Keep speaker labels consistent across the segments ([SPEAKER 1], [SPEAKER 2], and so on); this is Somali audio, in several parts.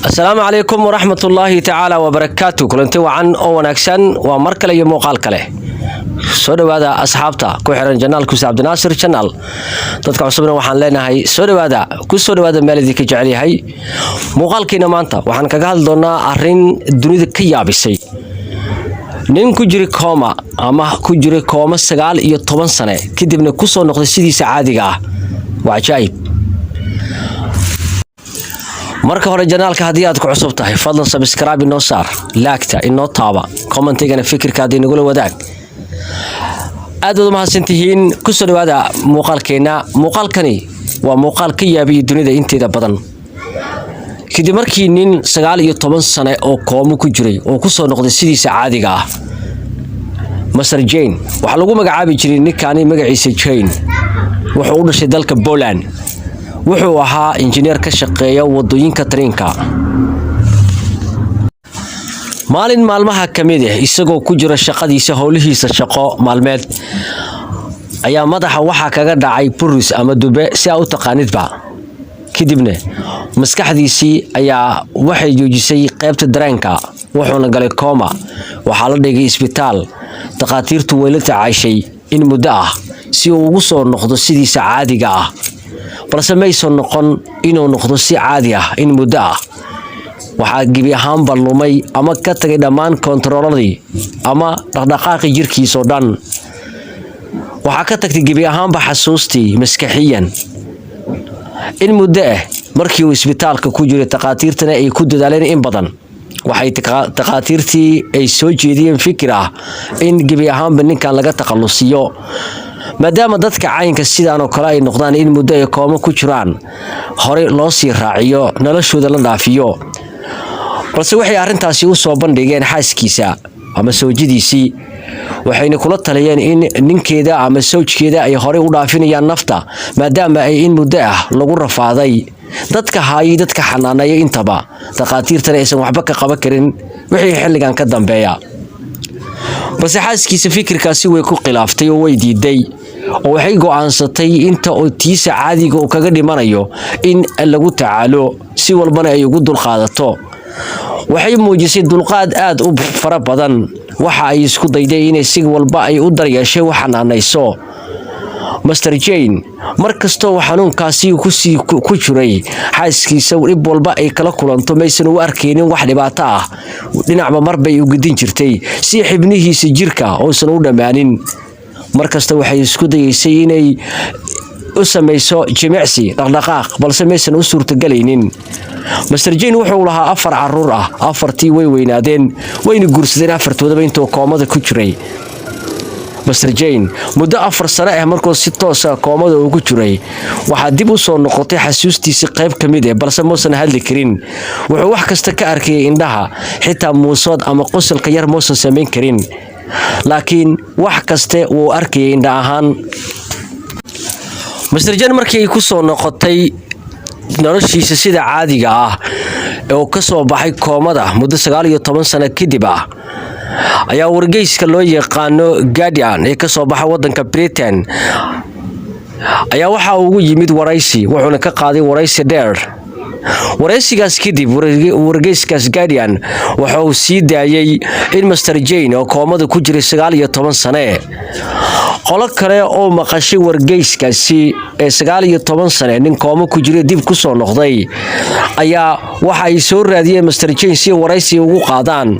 [SPEAKER 1] Asalaamu calaykum waraxmatullaahi tacaala wabarakaatu. Kulanti wacan oo wanaagsan, waa mar kale iyo muuqaal kale. Soo dhowaada asxaabta ku xiran channelkuisa Cabdinaasir Channel. Dadka cusubna waxaan leenahay soo dhowaada, ku soo dhowaada meel idinka jecel yahay. Muuqaalkiina maanta waxaan kaga hadli doonaa arrin dunida ka yaabisay: nin ku jiri kooma ama ku jiray kooma 19 sane, kadibna kusoo noqday sidiisa caadiga ah. Waa cajaa'ib. Marka hore, channelka haddii aad ku cusub tahay, fadlan subscribe inoo saar, liketa inoo taaba, commentigana fikirkaada inagula wadaag. Aad baad u mahadsantihiin. Kusoo dhawaada muuqaalkeenna. Muuqaalkani waa muuqaal ka yaabiyay dunida inteeda badan, kadib markii nin 19 sane oo koomo ku jiray oo kusoo noqday sidiisa caadiga ah. Master Jane waxaa lagu magacaabi jiray ninkaani. Magaciisa Jane, wuxuu u dhashay dalka Poland. Wuxuu ahaa injineer ka shaqeeya wadooyinka tariinka. Maalin maalmaha ka mid ah, isagoo ku jira shaqadiisa, howlihiisa shaqo maalmeed, ayaa madaxa waxaa kaga dhacay buris ama dube, si aa u taqaanidba. Kadibna maskaxdiisii ayaa waxay joojisay qaybta dareenka, wuxuuna galay kooma. Waxaa la dhigay isbitaal. Dhakhaatiirtu way la tacaashay in muddo ah si uu ugu soo noqdo sidiisa caadiga ah, balse maysan noqon inuu noqdo si caadi ah. In muddo ah waxaa gebi ahaanba lumay ama ka tagay dhammaan kontarooladii ama dhaqdhaqaaqii jirkiisoo dhan. Waxaa ka tagtay gebi ahaanba xasuustii maskaxiyan. In muddo ah markii uu isbitaalka ku jiray, takhaatiirtana ay ku dadaaleen in badan, waxay takhaatiirtii ay soo jeediyeen fikir ah in gebi ahaanba ninkan laga takhalusiyo, maadaama dadka caynka sidaan oo kale ay noqdaan in muddo ay koomo ku jiraan, horey loo sii raaciyo, noloshooda la dhaafiyo. Balse waxay arrintaasi u soo bandhigeen xaaskiisa ama sawjadiisii, waxayna kula taliyeen in ninkeeda ama sawjkeeda ay horey u dhaafinayaan nafta, maadaama ay in muddo ah lagu rafaaday, dadka haayay, dadka xanaaneeya intaba, dhakhaatiirtana aysan waxba ka qaban karin wixii xilligan ka dambeeya. Balse xaaskiisa fikirkaasi way ku khilaaftay oo way diiday, oo waxay go'aansatay inta oo tiisa caadiga uu kaga dhimanayo in lagu tacaalo, si walbana ay ugu dulqaadato. Waxay muujisay dulqaad aad u fara badan. Waxa ay isku dayday inay si walba ay u daryeeshay, u xanaanayso Master Jane. Mar kastoo xanuunkaasi kusii ku jiray, xaaskiisa dhib walba ay kala kulanto maysan u arkaynin wax dhibaato ah. Dhinacba marbay u gudin jirtay si xibnihiisa jirka uusan u dhammaanin. Markasta waxay isku dayeysay inay u samayso jimicsi, dhaqdhaqaaq, balse maysan u suurtagelaynin. Master Jane wuxuu lahaa afar caruur ah. Afartii way weynaadeen, wayna guursadeen afartoodaba intuu koomada ku jiray Master Jane. Muddo 4 sano ah markuu si toosa koomada ugu jiray, waxaa dib u soo noqotay xasuustiisii qayb ka mid ah, balse muusan hadli karin. Wuxuu wax kasta ka arkayay indhaha, xitaa muusood ama qosolka yar muusan samayn karin, laakiin wax kaste wuu arkayay indha ahaan. Master Jane markii ay ku soo noqotay noloshiisa sida caadiga ah oo ka soo baxay koomada muddo 19 sano kadib ah, ayaa wargeyska loo yaqaano Guardian ee kasoo baxa wadanka Britain ayaa waxa ugu yimid waraysi, wuxuuna ka qaaday waraysi dheer. Waraysigaas kadib, wargeyskaas Guardian waxa uu sii daayey in Master Jane oo koomada ku jiray 19 sane. Qolo kale oo maqashay wargeyskaasi ee 19 sane nin koomo ku jiray dib ku soo noqday ayaa waxa ay soo raadiyeen Master Jane si waraysi ugu qaadaan.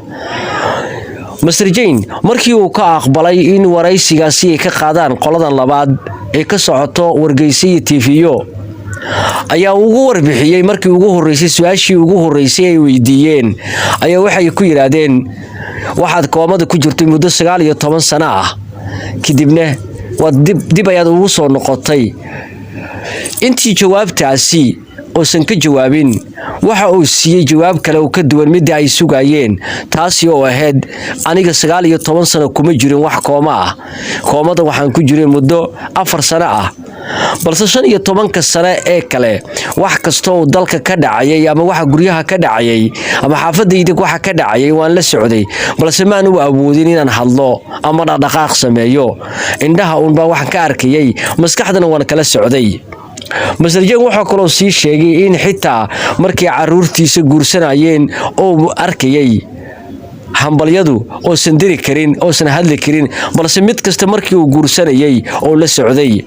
[SPEAKER 1] Master Jane markii uu ka aqbalay in waraysigaasi ay ka qaadaan qoladan labaad ee ka socoto wargeysa iyo TVyo, ayaa ugu warbixiyey. Markii ugu horreysay, su-aashii ugu horreysay ay weydiiyeen ayaa waxay ku yidhaahdeen: "Waxaad koomada ku jirtay muddo 19 sano ah, kadibna waad dib ayaad ugu soo noqotay." Intii jawaabtaasi uusan ka jawaabin, waxa uu siiyey jawaab kale oo ka duwan midda ay sugayeen, taasi oo ahayd: "Aniga 19 sano kuma jirin wax kooma ah. Koomada waxaan ku jiray muddo 4 sano ah, balse 15-ka sane ee kale wax kasta oo dalka ka dhacayay ama waxa guryaha ka dhacayay ama xaafadayda waxa ka dhacayay waan la socday, balse maan u awoodin inaan hadlo ama dhaqdhaqaaq sameeyo. Indhaha uunbaa waxaan ka arkayay, maskaxdana waan kala socday." Master Jane waxaa kaloo sii sheegay in xitaa markay caruurtiisa guursanayeen oo arkayay hambalyadu oosan diri karin, oosan hadli karin, balse mid kasta markii uu guursanayay oo la socday.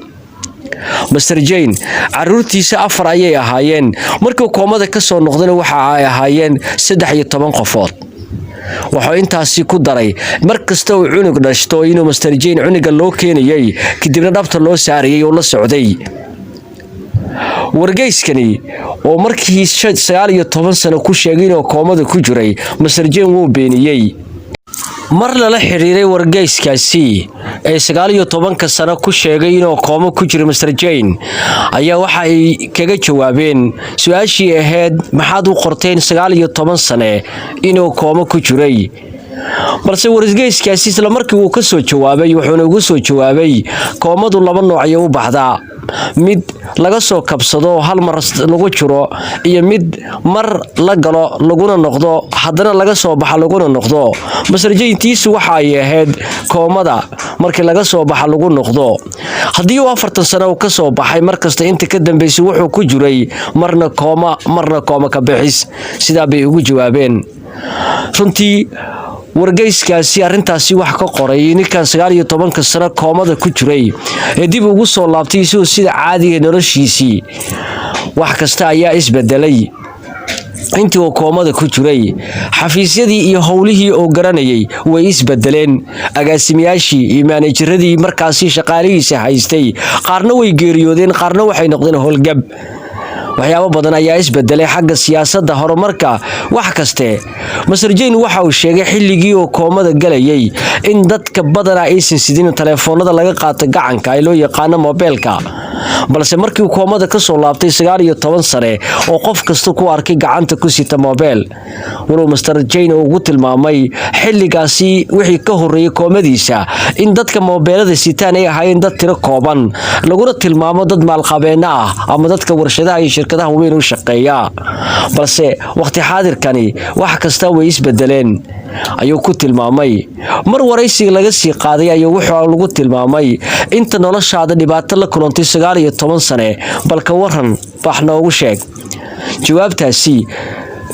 [SPEAKER 1] Master Jane caruurtiisa afar ayay ahaayeen. Markii koomada ka soo noqdana waxa ay ahaayeen 13 qofood. Wuxuu intaasi ku daray mar kasta uu cunug dhashto inuu Master Jane cunuga loo keenayay, kadibna dhabta loo saarayay oo la socday. Wargeyskani oo markii 19 sano ku sheegay inuu koomada ku jiray, Master Jane wuu beeniyey. Mar lala xiriiray wargeyskaasi ee 19-ka sano ku sheegay inuu koomo ku jiray Master Jane ayaa waxa ay kaga jawaabeen su-aashii ahayd, "Maxaad u qorteen 19 sane inuu koomo ku jiray?" Balse wargeyskaasi isla markii uu ka soo jawaabay, wuxuuna ugu soo jawaabay, "Koomadu laba nooc ayay u baxdaa: mid laga soo kabsado, hal mar lagu jiro, iyo mid mar la galo laguna noqdo, haddana laga soo baxa laguna noqdo." Master Jane-tiisu waxa ay ahayd koomada markii laga soo baxa lagu noqdo. Haddii uu 40 sano uu ka soo baxay, markasta inta ka dambeysay wuxuu ku jiray marna kooma, marna kooma ka bixis. Sidaa bay ugu jawaabeen. Runtii wargeyskaasi arrintaasi wax ka qoray, ninkan 19-ka sano koomada ku jiray ee dib ugu soo laabtay isagoo sida caadiga noloshiisii, wax kasta ayaa isbedelay intii uu koomada ku jiray. Xafiisyadii iyo howlihii oo garanayay way isbedeleen. Agaasimayaashii iyo maanajaradii markaasi shaqaalihiisa haystay qaarna way geeriyoodeen, qaarna waxay noqdeen howlgab. Waxyaabo badan ayaa isbedelay xagga siyaasadda, horumarka, wax kaste. Master Jane waxa uu sheegay xilligii uu koomada galayay in dadka badanaa aysan sidin taleefoonada laga qaato gacanka ee loo yaqaano mobeelka, balse markii uu koomada kasoo laabtay 19 sane oo qof kasta ku arkay gacanta ku sita mobeel. Walow Master Jane uu ugu tilmaamay xilligaasi wixii ka horreeyay koomadiisa in dadka moobeelada sitaan ay ahaayeen dad tiro kooban, laguna tilmaamo dad maalqabeeno ah ama dadka warshadaha iyo shirkadaha waaweyn u shaqeeya, balse waqti xaadirkani wax kasta way isbedeleen ayuu ku tilmaamay. Mar waraysiga laga sii qaaday ayaa wuxuu lagu tilmaamay, "Inta noloshaada dhibaato la kulantay 19 sane, balka waran, wax noogu sheeg." Jawaabtaasi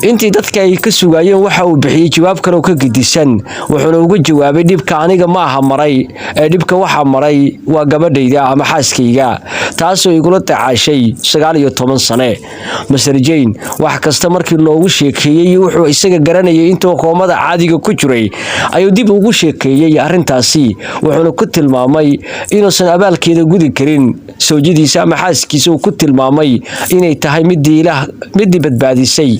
[SPEAKER 1] intii dadka ay ka sugaayeen waxa uu bixiyey jawaab kale oo ka gedisan, wuxuuna uga jawaabay, "Dhibka aniga ma aha maray ee dhibka waxaa maray waa gabadhayda ama xaaskayga, taasoo igula tacaashay 19 sane." Master Jane wax kasta markii loogu sheekeeyey, wuxuu isaga garanayay intuu koomada caadiga ku jiray ayuu dib ugu sheekeeyey arrintaasi, wuxuuna ku tilmaamay inuusan abaalkeeda gudi karin sawjadiisa ama xaaskiisa, uu ku tilmaamay inay tahay midii Ilaah midii badbaadisay.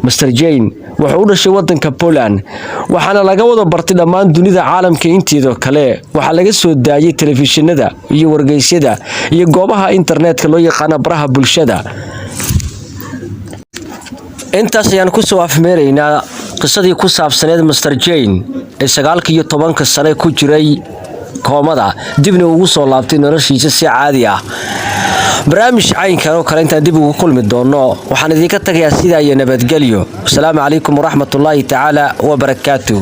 [SPEAKER 1] Master Jane wuxuu u dhashay wadanka Poland, waxaana laga wada bartay dhammaan dunida caalamka inteeda kale. Waxaa laga soo daayay telefishinada iyo wargeysyada iyo goobaha internetka loo yaqaano baraha bulshada. Intaas ayaan kusoo afmeeraynaa qisadii ku saabsaneed Master Jane ee 19-ka sane ku jiray koomada, dibna ugu soo laabtay noloshiisa si caadi ah. Barnaamij caynkan oo kale intaan dib ugu kulmi doono, waxaan idinka tagayaa sidaa iyo nabadgelyo. Wasalaamu calaykum waraxmatullaahi tacaala wabarakaatu.